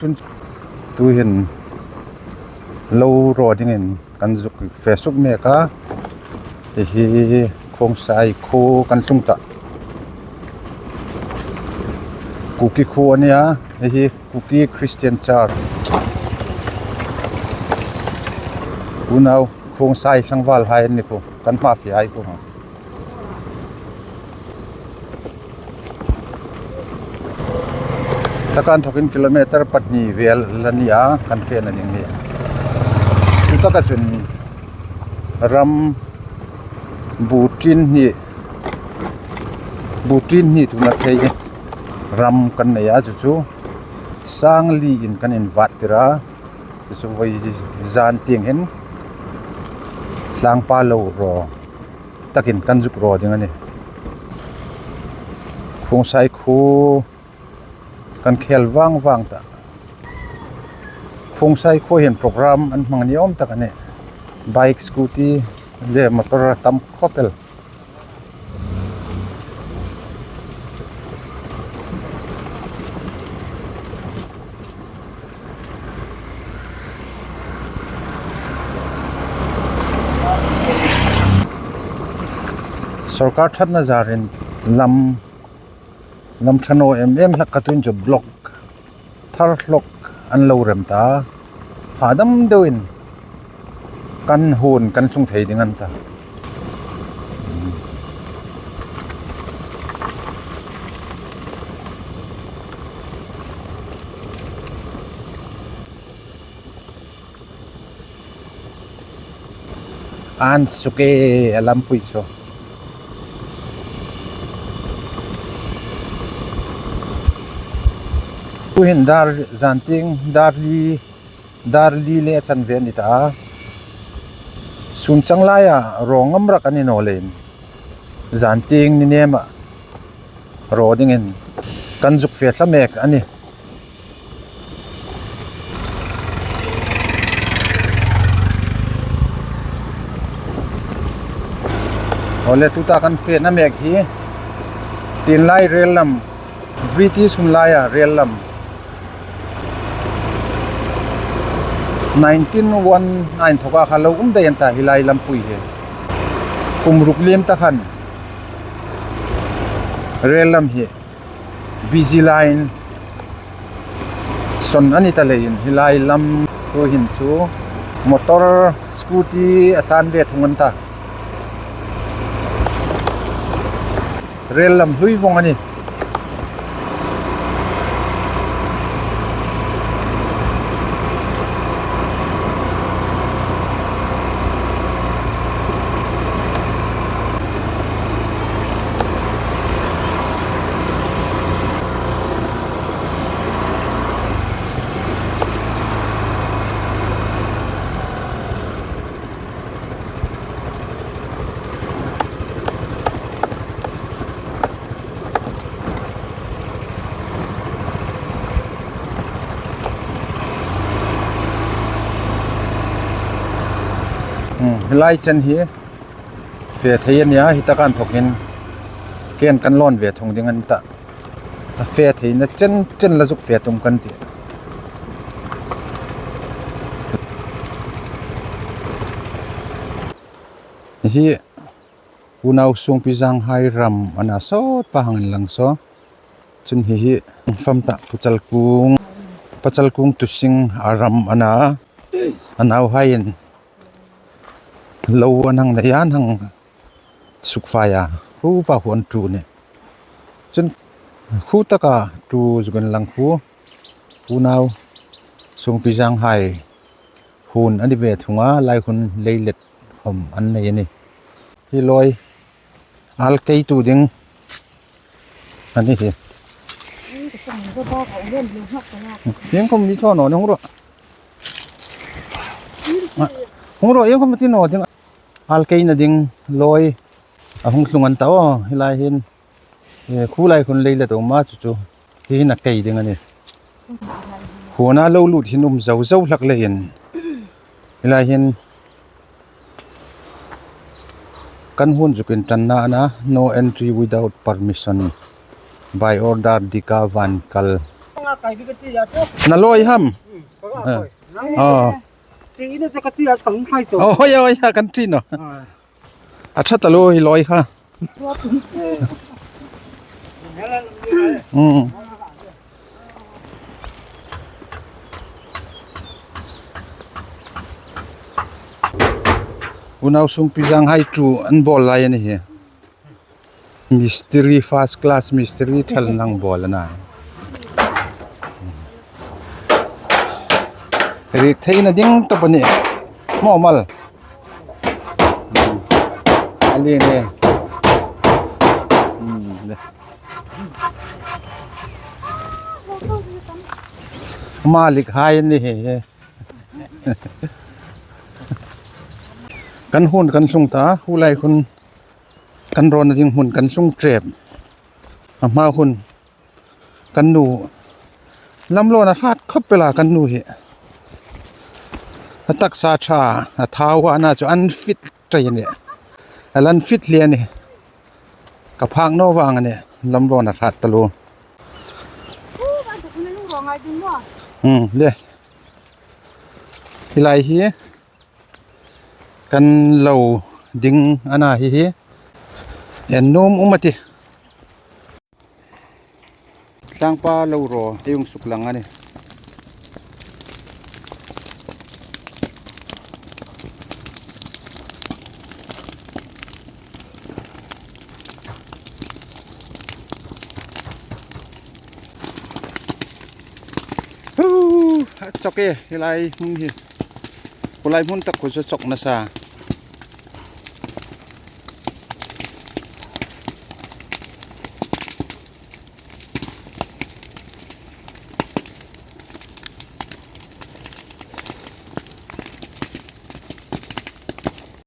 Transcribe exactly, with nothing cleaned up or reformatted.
Tuhin lo raw dingin kan zuk fe suk mek a. Hi hi Khongsai khuo kan tlung ta. Kuki khuo a nih a. Hi hi Kuki Christian Church. Unau Khongsai tlangvalhai an ni khuo. Kan hma fe hai khuo. Taka inthokin kilometer pahni vel a ni a, kan fena ding hi. Chu taka chun ram bu tin hni, bu tin hni tuna thei ram kan nei a, chu chu sangli in kan invat tir a, chu chu voi zan tieng hin tlangpa lo raw takin kan zuk raw ding a nih. Khongsai khuo kan khel vang vang ta. Khongsai khuo hin program an hmang ni awm tak a nih. Bike, scooty le motor a tam khawp el. Sawrkar ṭhatna zarin lam, lam ṭha naw em em hlak ka tuin chu block thar hlak an lo rem ta. Hadam deuin kan hun kan tlung thei ding a ni ta. An suk e a lampui chu. Tuhin dar zan tieng, dar li, dar li le a chanve a ni ta. Sun chang laia raw ngam rak a ni naw leiin zan tieng ni nema raw dingin kan zuk fe tla mek a nih. Awle, tuta kan fena mek hi tienlai rel lam, British hun laia rel lam, nineteen one nine inthoka kha lo um dai a ni ta hi lai lampui hi. Kum ruk liem ta khan rel lam hi busy line sawn a ni ta leiin hi lai lam tuhin chu motor, scooty a tlan ve thung a ni ta. Rel lam hlui vong a nih. Hmm, hi lai chen hi fe thei a nih a, hi taka inthokin ken kan lawn ve thung ding a ni ta. A fe theina chen chen la zuk fe tum kan tih. Hi unau Sungpi Zanghai ram a na sawt pa hang inlang saw. Chun hi hi fam ta Pu Chalkung, Pa Chalkung Tusing a ram a na, a nauhaiin lo an hang nei an hang sukfai a, khu pa khu an tu ni. Chun khu taka tu zuk inlang khu unau Sungpi Zanghai hun a ni ve thung a, lai hun leilet khom an nei a nih. Hi lawi al kei tu ding a ni hi. Hieng khom mi thaw naw ni hung rawh. Hung rawh, hieng khom ti naw ding. Al keina ding lawi a hung tlung a ni ta aw, hi lai hin. E, khu lai hun leilet a um a chu chu. Hi hin a kei ding a nih. Huna lo lut hin um zo zo hlak leiin. Hi lai hin kan hun zuk inṭanna a na, no entry without permission. By order, Dika Vankal. Na lawi ham? Eh. Oh. Oh, hoi, hoi, kan ṭi naw. A ṭha ta lo hi lawi kha. Mm. Unau Sungpi zanghai tu an bawl lai a ni hi. Mistiri, first class mistiri thal nang bawl a na. Rik theina ding tawp a ni. Maw mal. A lien e. Hmm, le. Malik hai ni he. Kan hun kan tlung ta, hu lai hun kan rawn ding hun kan tlung trep. A hma hun kan nu lamlawn a hrat khawp el a kan nu hi. A taksa ṭha, a thau a na chu an fit ṭai a ni. A lan fit hle a ni. Ka phak naw vang a ni. Lamlawn a hrat ta lo. Hmm, le. Hi lai hi kan lo ding a na hi hi. En nuom um a tih. Tlangpa lo raw, ei hung suklang a ni. Huu, a chawk e, hi lai hmun hi. Hi lai hmun tak khu chu chawk nasa.